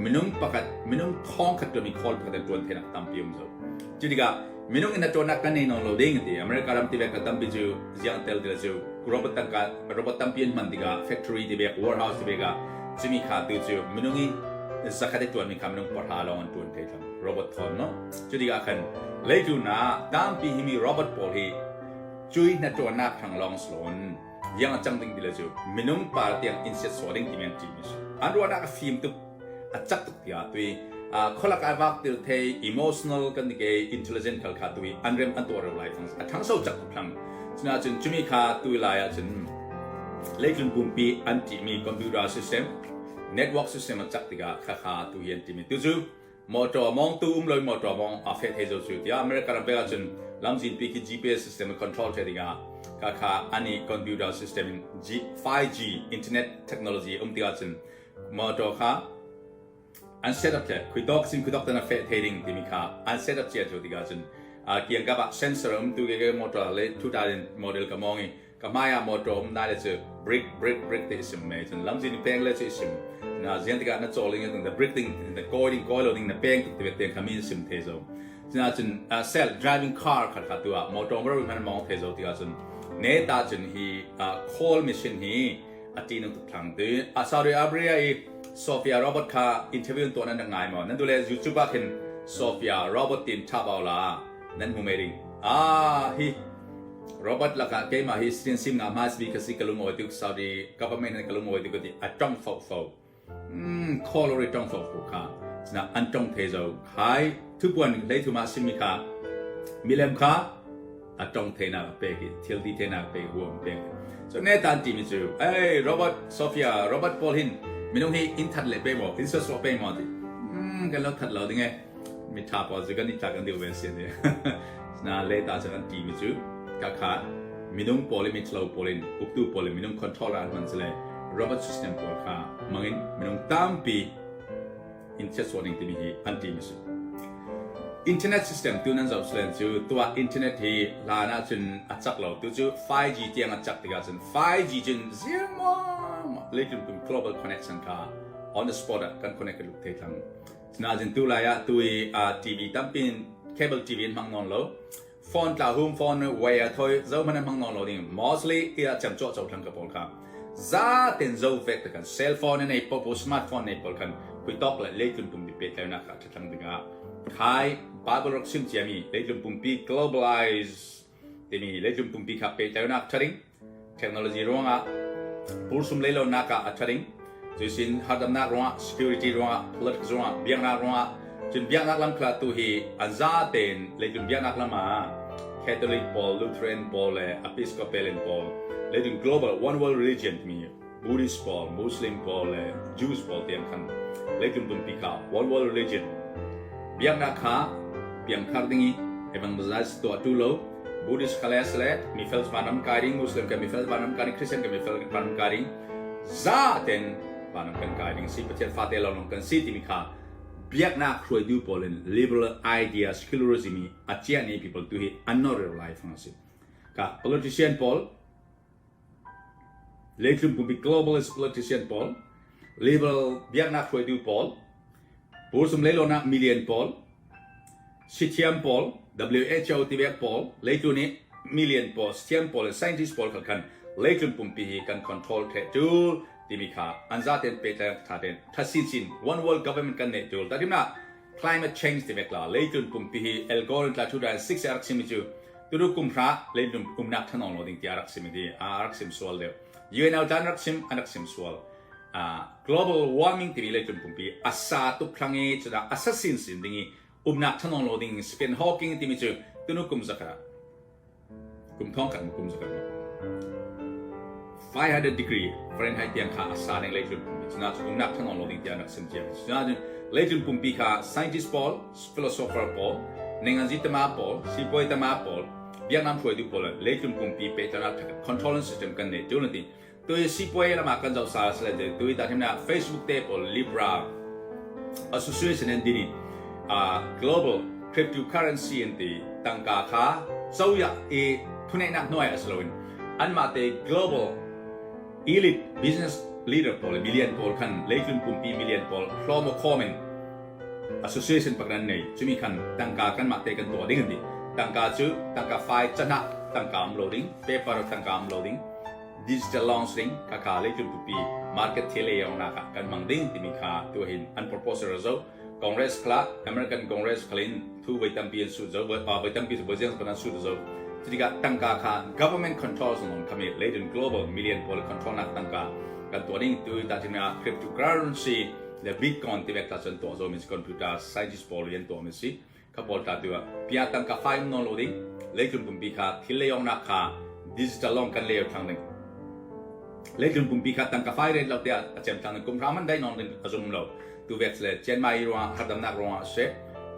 minung pakhat minung thong khat tuan mi call pakhat an tuan thenak tampi um zo. Cu tikah minung in a tuanak kan nei nawn lo ding ti America ram tivek ka tampi cu ziang tel ti le cu robot tangka robot tampi an hman tikah factory tivek warehouse tivek ah cumi kha tu cu minung i zakhat i ṭuanmi kha minung pahra lawng an ṭuan thei thlang robot thawn no cu tikah khan leitu na tampi hi mi robot pawl hi cui hna ṭuannak thang lawng sloan yang a cang ding ti le cu minung par tiang in set sawh ding timi an ṭih mi si an ruahnak a fim tuk a cak tuk tiah tui kholak ai vak til thei emotional kan ke intelligent khal kha tui an rem an tuah reu lai fang a thang so cak tuk thlang cuna cun cumi kha tui lai ah cun leitlun pumpi an ṭihmi computer system network system a cak tikah khakha tu hi an timi tu cu motor mawngtu um loi motor mawng a fe thei zo cu tiah America ram bel ahcun lamzinpi khi GPS system a control the dingah khakha ani computer system in G 5G internet technology um tikah cun motor kha an set up the khuidok sin khuidok tan a fe thei ding timi kha an set up cia cu tikah cun kiangkap ah sensor um tu ke motor le 2000 model ka mong i Ka hmai ah mawṭaw um nai le cu brick brick brick te i sim me cun lamzin i peng le cu i sim na zian tikah na caw ling na brick ding na kawi ding kawi lo ding na peng tuk te te kha mi sim the zo cuna cun self driving car kha kha tu ah mawṭaw maro hman mong the zo tikah cun ne ta cun hi call machine hi a ti nung tuk thlang tu a Saudi Arabia i Sophia robot kha interview tuah nan ngai maw nan du le YouTube ah khin Sophia robot tin tha bao la nan hmu me ding ah hi Robert lakah keimah hi sinsim nga hmasbi ka si ka lungawi tuk Saudi government ka lungawi tuk ti a tong fo fo call ori tong fo fo kha sina an tong the zo khai thupuan hlei thuma simi kha milem kha a tong the na pe ki thil ti the na pe huam pe so ne tan ti mi chu hey Robert Sophia Robert Paul hin minung hi in that le pe mo in so so pe mo ti kan lo that lo ding e Mitha pawl cu kan i tlak an deuh ve si an Na le ta cun an ti mi cu kakha minung pawl i mithlo pawl in uktu pawl in minung control an hman le robot system pawl kha mangin minung tampi In chiat ning timi hi an ṭim a si. Internet system tu nan zoh selen cu tuah internet hi hlan ahcun a cak lo. Tu cu 5G tiang a cak tikah cun 5G cun ziangmang leitlung global connection kha on the spot ah kan connect ka luk thei thlang. Nain tu lai ah tu i TV tampi in cable TV in hmang nawn lo. Phone tla hum phone wire thoi zo hmanh hmang nawn lo ding mostly tiah cem cawh cho thlang ka pawl kha za ten zo vek te kan cell phone nei popo smartphone nei pawl khan pui tok le leitlun pumpi pe tlainak kha thlang dingah khai Bible rak sim ciami leitlun pumpi globalize timi leitlun pumpi kha pe tlainak tharing Technology ruangah pursum leilonak ah a ṭha ding. Cusin hardamnak ruangah, security ruangah, politics ruangah, biaknak ruangah, cun biaknak lam kha tu hi an za tein leitlun biaknak lam ah Catholic pawl, Lutheran pawl le Episcopalian pawl, leitlun global one world religion timi Buddhist pawl, Muslim pawl le Jews pawl tiang khan leitlun pumpi kha one world religion biaknak kha piangthar ding i evangelize tuah tu lo Buddhist kha le le mifel vanram kai ding, Muslim kan mifel vanram kai ding, Christian kan mifel vanram kai ding, za ten vanram kan kai ding si, Pathian fate lawnglawng kan si timi kha biaknak hruaitu pawl in liberal idea secularism i a ciah ni people tu hi an nor lai fang a si. Ka politician pawl leitlung pumpi globalist politician pawl liberal biaknak hruaitu pawl pursum leilonak million pawl Sithiam pawl, WHO tivek pawl, leitu nih million pawl, sithiam pawl le scientist pawl kha khan leitlun pumpi hi kan control theh tul timi kha an zaten pehtlaih tha ten tha sinsin one world government kan neih tul. Tarimna climate change tivek la leitlun pumpi hi Al Gore tla 2006 a rak simi cu turu kum hra leitlun umnak thanong lo ding ti a rak sim di a rak sim sual deuh. UNO tan rak sim an rak sim sual. Global warming timi leitlun pumpi a sa tuk thlang i cudah a sa sinsin ding i umnak thanong lo ding Stephen Hawking timi cu tunu kum zakhat kum thong khat kum zakhat 500 degree Fahrenheit tiang kha a sa ding leitlun pumpi cuna cu umnak thanong lo ding tiang rak sim cia cuna cun leitlun pumpi kha scientist pawl philosopher pawl nenganzi tama pawl sipuai tama pawl biaknam hruaitu pawl leitlun pumpi pehtlanak control system kan nei tu ti Tui sipuai lam ah kan zoh sal sile te tui ta thimna Facebook te pawl Libra Association in dini global cryptocurrency in ti tangka kha coya i thuneihnak hnuai a si loin anmah te global elite business leader pawl le million pawl khan leitlun pumpi million pawl hlawm khawm in association pakhat an nei cumi khan tangka kanmah te kan tuah ding an ti tangka cu tangka fai canah tangka um lo ding paper tangka um lo ding digital launch ding khakha leitlung pupi market thil ei nak ah kan hmang ding timi kha tuahin an proposal ra zo Congress khala American Congress khalin thu voi tampi an sut zo voi tampi voi ziang an sut zo cutikah tangka kha government control song khami leidun global million pawl control nak tangka kan tuah ding tu ta thina cryptocurrency le bitcoin ti vek ta chon tuah zo mi computer scientist pawl yan tuah mi si Kha pawl tla tu ah pia tangka fai um nawn lo ding, leitlun pumpi kha thil leiawngnak kha digital lawng kan leo thlang ding. Leitlun pumpi kha tangka fai ret lo tiah a cem thlang ding. Kum hra man dai nawn ding a zum lo. Tu vek le Chiang Mai ruangah hardamnak ruangah a si.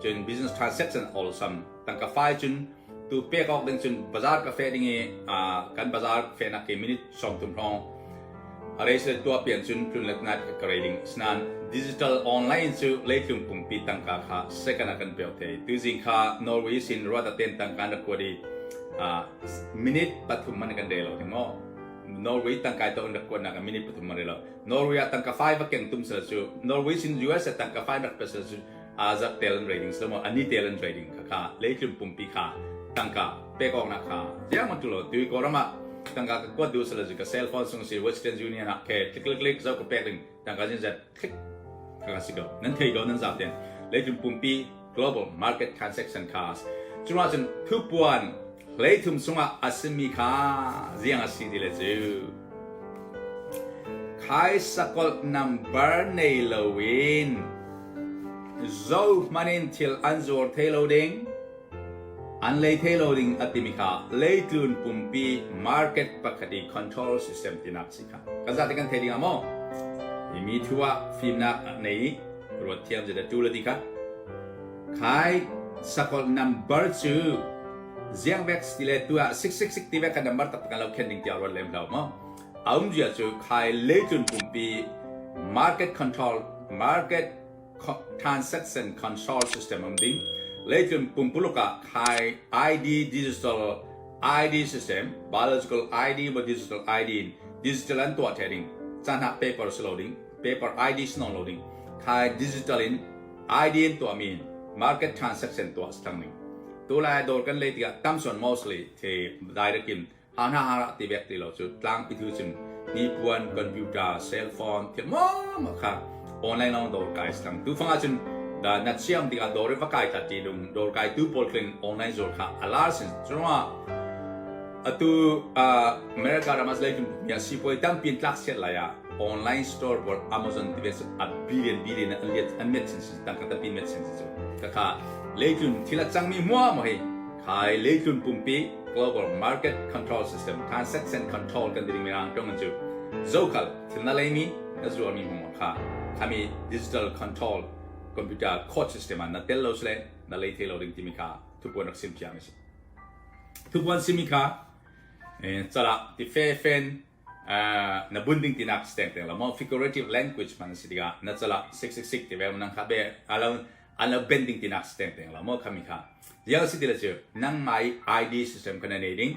Cun business transaction all sam tangka fai cun tu pek awk ding cun bazar ka fe ding i kan bazar fe nak ke minute 30 hrawng A reislet tuah pian cun tlun let ngai ka rei ding. Asinain digital online cu leitlung pumpi tangka kha second ah kan pek thei. Tuzing kha Norway sin ruat ten tangka an rak kuat i minute 3 man kan rel lo ding maw? Norway tangka to an rak kuatnak ah minute 3 man rel lo. Norway ah tangka fai va keng tum sel cu Norway sin US ah tangka fai rak pe sel cu azak tel an rei ding silo maw ani tel an rei ding kha kha leitlung pumpi kha tangka pek awk nak kha ziang man tu lo tui kawlram ah tangka ka kuat duh silo ka cell phone sung si Western Union ah ke click click click zo ka pek ding tangka zin zat click kha si ko nan thei ko nan zap ten leitlung pumpi global market transaction kha cuma cun thupuan hleithum sungah a simi kha ziang a si ti le cu khai sakolh number nei loin zohmanh in thil an zuar thei lo ding an lei thei lo ding a timi kha leitlun pumpi market pakhat i control system tinak si kha kan zate kan thei ding ah maw mi thu ah fimnak nei i ruat thiam zet a tu le ti kha Khai sakolh number cu ziang vek ti le tu ah 666 ti vek ka number taktak kan lo khen ding tiah ruat lem hlah maw. A um zia cu khai leitlun pumpi market control market Transaction Control System um ding. Leitlun pumpuluk ah khai ID digital ID system, biological ID ma digital ID in digital an tuah the ding. Caan ah paper si lo ding, paper ID si non lo ding. Khai digital in ID in tuah mi market transaction tuah si thang ding. Tu lai dawr kan lei tikah tamson mostly the direct in ha hna ha ti bek ti lo cu tlangpi thu cun hnipuan computer cell phone thil maw kha online lawng dawr kai si tu fang ah cun da na chiam tikah dawr i va kai ta ti lung dawr kai tu pawl khin online zuar kha a lar sin cungah atu America ram ah leitung mi ah sipuai tampi in tlak siat lai ah online store pawl Amazon ti ve a billion billion an liat an met sin tangka tampi met sin cu ka kha leitlun thil a cangmi hmuah mo hi Khai leitlun pumpi Global Market Control System Transaction Control kan ti ding mirang tong cu zokhal thil na leimi na zuarmi hmang kha khami digital control computer code system ah na tel lo sile na lei thei lo ding timi kha thupuan rak sim thiam a si. Thupuan simi kha cala ti fe fen na bun ding tinak steng teng lo mo figurative language man si tikah na cala 666 ti ve nang kha be alo alo ben ding tinak steng teng lo mo khami kha yal si ti la chu nang mai ID system kana nei ding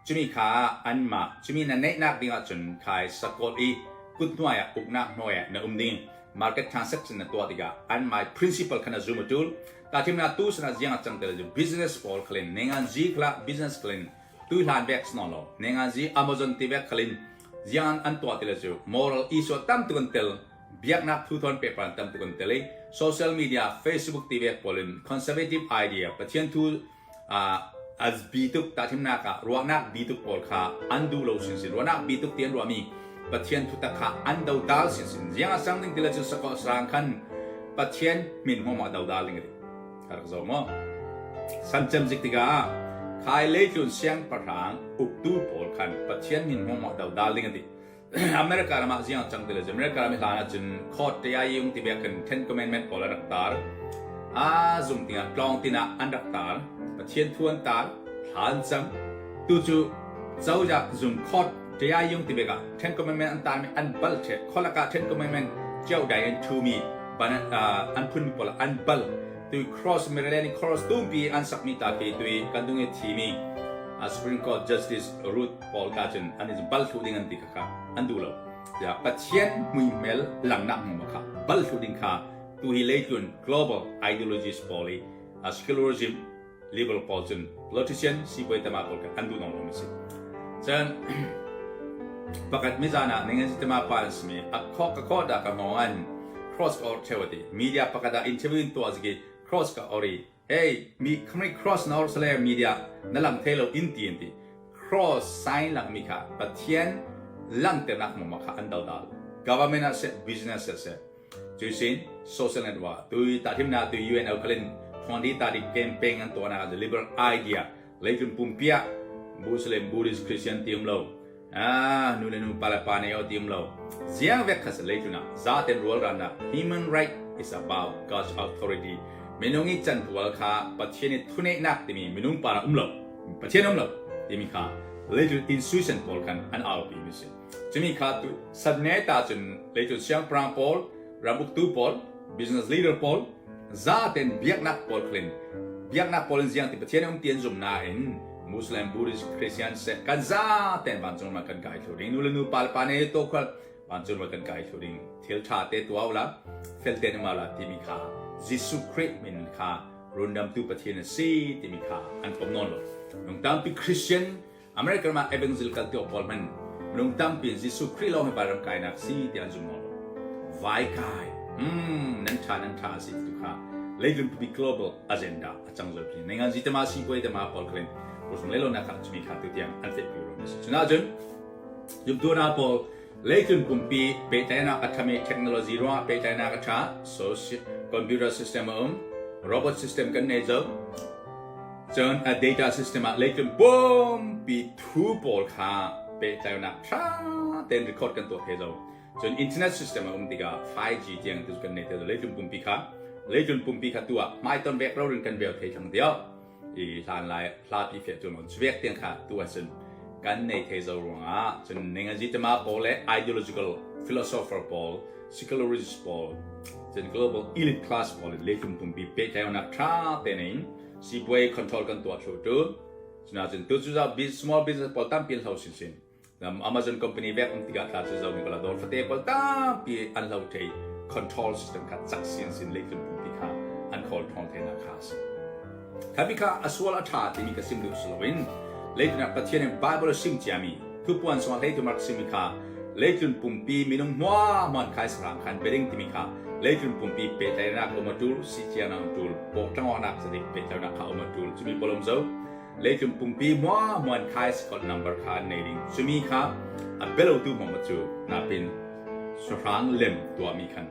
chumi kha an ma chumi na nei nak ding ah chun khai sakot i kut hnuai ah uknak hnuai ah na um ding market transaction na tua tikah an mai principle khana zoom tool ta thim na tu sana jiang chang tel business pawl khalin nengan ji khla business khalin Tu hlan vek si lo. Nengazi Amazon ti vek khalin ziang an tuah ti le cu moral issue tam tuk an tel biaknak thu thon paper an tam tuk an tel i social media Facebook ti vek pawl in conservative idea Pathian thu as bi tuk tahthimnak ah ruahnak bi tuk pawl kha an duh lo sinsin ruahnak bi tuk ti an ruahmi Pathian thu tak kha an dodal sinsin ziang a sang ding ti le cu sakaw sarang khan Pathian min hmawm ah dodal ding a ti Ka rak zoh maw? San cem zik tikah khai leitlun siangpahrang uktu pawl khan Pathian min hmawm ah dodal ding a ti. America ram ah ziang cang ti le America ram i hlan ahcun court te ai ung ti bek kan Ten Commandment pawl an rak tar. A zung tingah tlawng tin ah an rak tar. Pathian thu an tar, thla an cam. Tu cu cozah zung court te ai ung ti bek ah Ten Commandment an tar mi an bal the. Kholak ah Ten Commandment cio dai in thu mi ban an phun mi pawl an bal. Tui cross Maryland i cross tumpi an sakmi ta khi tui kan dung i thimi Supreme Court Justice Ruth Paul ka cun an i bal thlu ding an ti kha an duh lo. Ya Pathian muihmel langnak mu kha bal thlu ding kha tu hi leitlun global ideologies pawl i secularism liberal pawl cun politician sibawi tama pawl kha an duh nong lo si. Cun pakhat mizan ah ning an tama pa an simi a kho ka kho da ka ngong an cross ka or thewati media pakhat ah interview in tuah ziki cross ka ori hey mi khamri cross na or sale media na lang thei lo in ti in ti cross sign lang mi kha Pathian langternak mo ma kha an dodal government ah seh business ah seh Cuisin social network tui tahhimnak tu UNO khalin 2030 campaign an tuahnak ah liberal idea leitlung pumpi ah Muslim Buddhist Christian ti um lo ah nu le nu pa le pa ne o ti um lo ziang vek kha leitlung ah zaten rual rannak human right is about God's authority minung i chantual kha Pathian i thuneihnak timi minung pa um lo Pathian um lo timi kha leitlung institution pawl khan an aupi mi si Cumi kha tu satne ta cun leicun siangpahrang pawl, ram uktu pawl, business leader pawl, zaten biaknak pawl khalin biaknak pawl in ziang ti Pathian um ti an zum nain Muslim, Buddhist, Christian se kan zaten vancung ma kan kai thlu ding nu le nu pa le pa ne to khal vancung ma kan kai thlu ding thil tha te tuau la fel te ma la timi kha Jesuh Khrih min kha rundamtu Pathian a si timi kha an pom nawn lo nung tampi Christian America ram ah evangelical ti pawl hmanh minung tampi in Jesuh Khrih lawng hi vanram kainak si ti an zum lo. Vai kai. Nan tha nan tha si tu kha leilung pipi global agenda a cang zoi pi. Nengan zi tema si puai tema pawl khalin kusung lelo na kha chumi kha tu tiang an feh pi ro mi si. Cuna cun yumtu na pawl leitlun pumpi pehtlaihnak a thami technology ruangah pehtlaihnak a tha social computer system a um robot system kan nei zo Cun a data system ah leitlun pumpi thu pawl kha pehtlaihnak ṭha tein record kan tuah thai zo. Cun internet system a um tikah 5G tiang tu kan nei te zo. Leitlun pumpi kha leitlun pumpi kha tu ah hmaiton vek rorin kan veo thei thlang dio. I hlan lai hlapi fe tu non vek tiang kha tu ah cun Kan nei thei zo ruangah cun ningazi tema pawl le ideological philosopher pawl, secularist pawl, cun global elite class pawl in leitlung pumpi pehtlaihnak tha te in sipuai control kan tuah thlu tu. Cuna cun tu cu small business pawl tampi an hlo sinsin. Amazon company vek um tikah tla cu zo ni kala dawr fate pawl tampi an hlo thei control system kha cak sin sin leitlung pumpi kha an khawl thawng the na kha si. Kha kha a sual a ṭha timi ka sim duh si loin leitlun ah Pathian in Bible a sim ciami thupuan sungah hleitlun rak simi kha leitlun pumpi minung hmuahmuan khai sarang khan beding timi kha leitlun pumpi pehtlaihnak um a ṭul si cianak um ṭul pawhtangawnak sadik pehtlaihnak kha um a ṭul cumi polom zo leitlun pumpi hmuahmuan khai sikot number kha an nei ding cumi kha a belotu hmawm cu napin sahrang lem tuahmi khan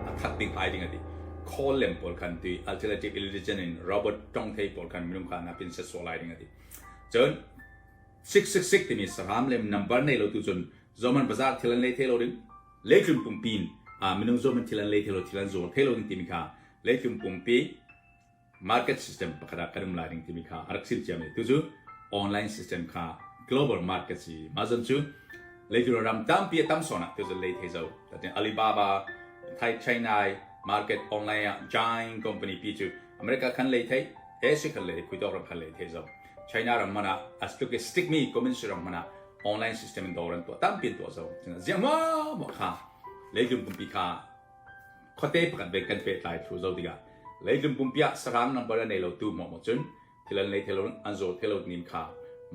a that ding ai ding a ti call lem pawl khan ti alternative religion in robot tong thei pawl khan minung kha na pin set sual lai ding ati cun 666 timi saram lem number nei lo tu cun zoman bazar thil an lei thei lo ding leitlun pumpi a minung zoman thil an lei thei lo thil an zuar thei lo ding timi kha leitlun pumpi market system pakhat ah kan um lai ding timi kha a rak sim ciami tu cu online system kha global market si ma zon cu leitlun ram tampi a tam sona tu cu lei thei zo tatin Alibaba Thai China market online ah giant company pi cu America khan lei thei Asia khan lei khui ram khan lei thei zo China ram mana as tluk stick mi communist ram mana online system in dawr an tuah tampi an tuah zo ziang ma ma kha leitlung pumpi kha khuate pakhat ve kan pehtlai thlu zo tikah leitlung pumpi ah sarang number a nei lo tu mo mo cun thil an lei thelo an zaw thelo nim kha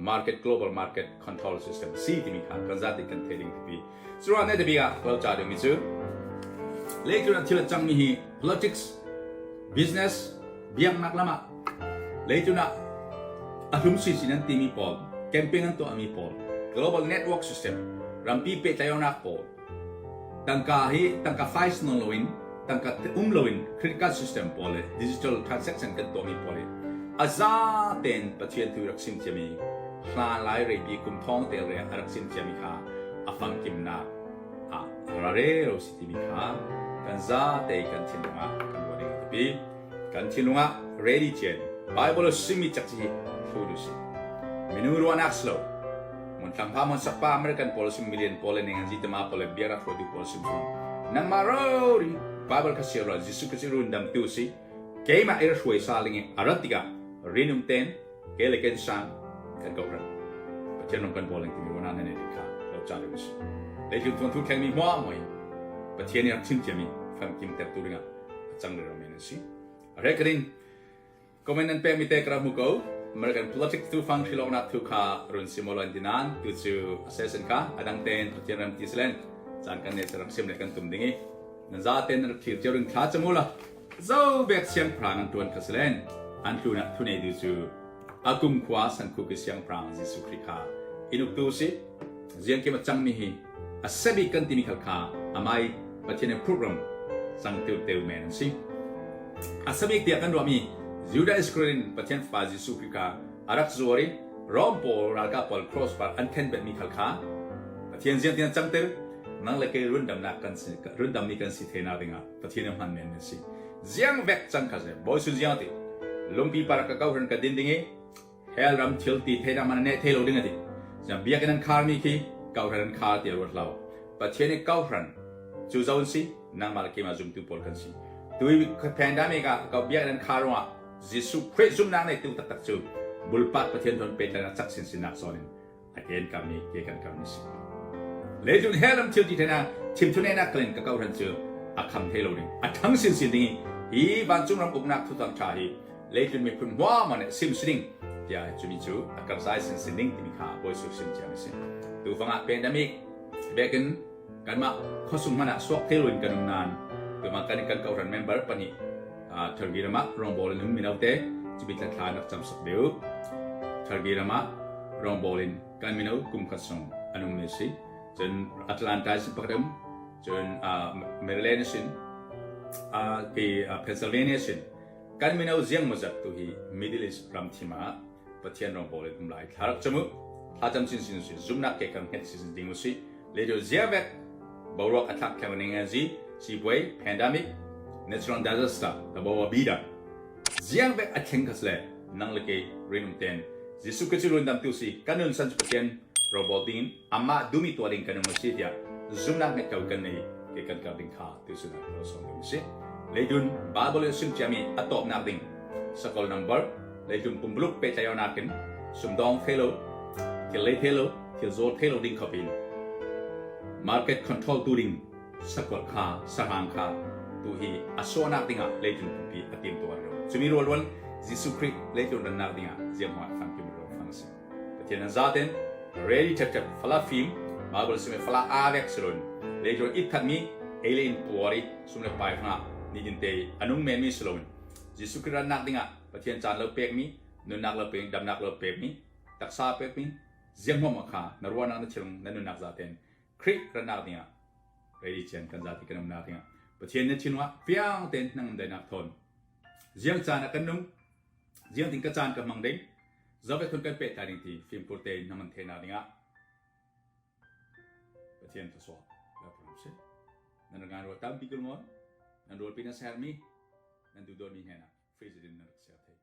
market global market control system si timi kha kan zati kan thei ding pipi curuang ne tabi ah lo cha ding mi cu leitlun thil a cang mi hi politics business biaknak lama leitlun ah a hlum si sin an timi pawl campaign an tuah mi pawl global network system rampi pehtlaionak pawl Tangka hi tangka files non loin tangka um loin credit card system pawl le digital transaction kan tuahmi pawl hi a za tein Pathian thu rak sim ciami hlan lai reipi kum thong tel re a rak sim ciami kha a famkimnak ah ra re ro si timi kha kan za te kan thinlung ah kan ruah ding a biapi. Kan thinlung ah ready cian Bible simi cak hi thlu du si. Minung ruahnak si lo. Mon tlangpa mon sakpa American pawl sim million pawl le ning an zitama pawl le bia rak hruaitu pawl sim chung. Nangmah ro ri Bible kha siar lo Jesuh Christ run dam tu si. Keimah i hruai sa ling i arat tikah rinum ten ke le ken sang kan ko ran. Pathian ram kan pawl ling timi ruahnak ne kha lo cha le si. Leitlung thong thu thleng mi hmuah moi Pathian i rak chim ciami famkim ter tu ringah a cang le ram an si. Rekarin comment nan pek mi te ka rak hmu ko. American politics tu fang hriloknak thu kha run simolon tinan tu cu assassin kha adang ten Pathian ram ti silen caan kan ne rak sim le kan tum ding i nan za ten rak thir cio ring thla chamula zo bek siang prang an tuan kha silen an tlu na thu nei du cu akum khua san khu ki siang prang Jesuh Khrih kha inuk tu si Ziang kim a cangmi hi a sebi kan timi khal kha amai Pathian in program cang teu teu men an si. A sabik tiah kan ruahmi Judah Iscariot in Pathian Fapa Jesuh Khrih kha a rak zuar i Rom pawl ralkap pawl cross par an khenbetmi khal kha Pathian ziang tiang cangter nang le kei rundamnak kan si rundammi kan si thenak dingah Pathian in hman men an si. Ziang vek cang kha se Bawi sun ziang ti lungpi par ka ko ka din ding i Hell ram thil ti thei man ne thei lo ding ati. Siang biakinn an khar mi khi kauhran an khar ti ruat lo. Pathian i kauhran cu zo an si nangmah le keimah zumtu pawl kan si. Tui pandemic ah kau biakinn an khar ruangah Jesuh Khrih zumnak nei tu taktak cu bulpak Pathian thon pehtlaihnak cak sinsin nak zawn in a ken kam i ke kan kam ni si. Leicun hell ram thil ti thena thim thu nak kalin ka kauhran cu a kham thei lo ding a thang sinsin ding i hi vancung ram uknak thutang tha hi leitlun miphun huama nih sim sining tiah cumi cu a karzai sin sining timi kha Bawi Jesuh sim ciami si. Tufang ah pandemic bekin kanmah khuasung hmanh ah suak thelo in kan um nain tuma kan kan kohran member pahnih Turkey ram ah rawngbawl in um mino te cubi thla rak cam sak deuh Turkey ram ah rawngbawl in kan mino kum khat sung an um mi si cun Atlanta sin pakhat um cun Maryland sin Pennsylvania sin Kan mino ziangmawzat tu hi Middle East ram thim ah Pathian rawngbawl in um lai. Thla rak cam u. Thla cam sinsin usih. Zumnak ke kan hnget sinsin ding usih. Ledio ziavek boruak a thlak theng ning zi sipuai pandemic natural disaster tabawa bida ziang vek a thleng khas le nang le ke rinum ten Jesuh Christ run dam tu si kan nun san Pathian. Robot ding in amah duhmi tuah ding kan um a si tiah zumhnak ngeih ko kan nei ke kan kar ding kha tusun ah ka sawm ding a si. Leidun Bible in sim ciami a tawpnak ding sakol number leidun pumpuluk pehtlaionak in sumdawng thei lo thil lei thei lo thil zawl thei lo ding khop in market control tu ding sakol kha sahrang kha tu hi a sawhnak dingah leidun pumpi a tim tuar lo cumi rualrual Jesuh Khrih leidun rannak dingah ziamhma fang kim ro fang si. Pathian an zaten ready ṭhepṭhep fala fim Bible sime fala avek silon leitluan it thatmi ei le in puar i sum le pai hrangah nitin te anung menmi siloin Jesuh Khrih rannak dingah Pathian caan lo pekmi nunnak lo pek damnak lo pekmi taksa pekmi zianghmawm kha na ruahnak na thilung na nunnak zaten Khrih rannak dingah ready cian kan zati kan umnak dingah Pathian na thinung ah fiang tein nang dainak thawn ziang caan ah kan nung ziang ting ka caan ka hmang ding Zovet hun kan pehtlai ding ti fimkhur tein na man thenak dingah Pathian thluachuah la pram si. Nan ngan rual tampi kul ngon, nan rual pi na sermi, nan duhdawtmi hnen ah free zidin na rak ser thei.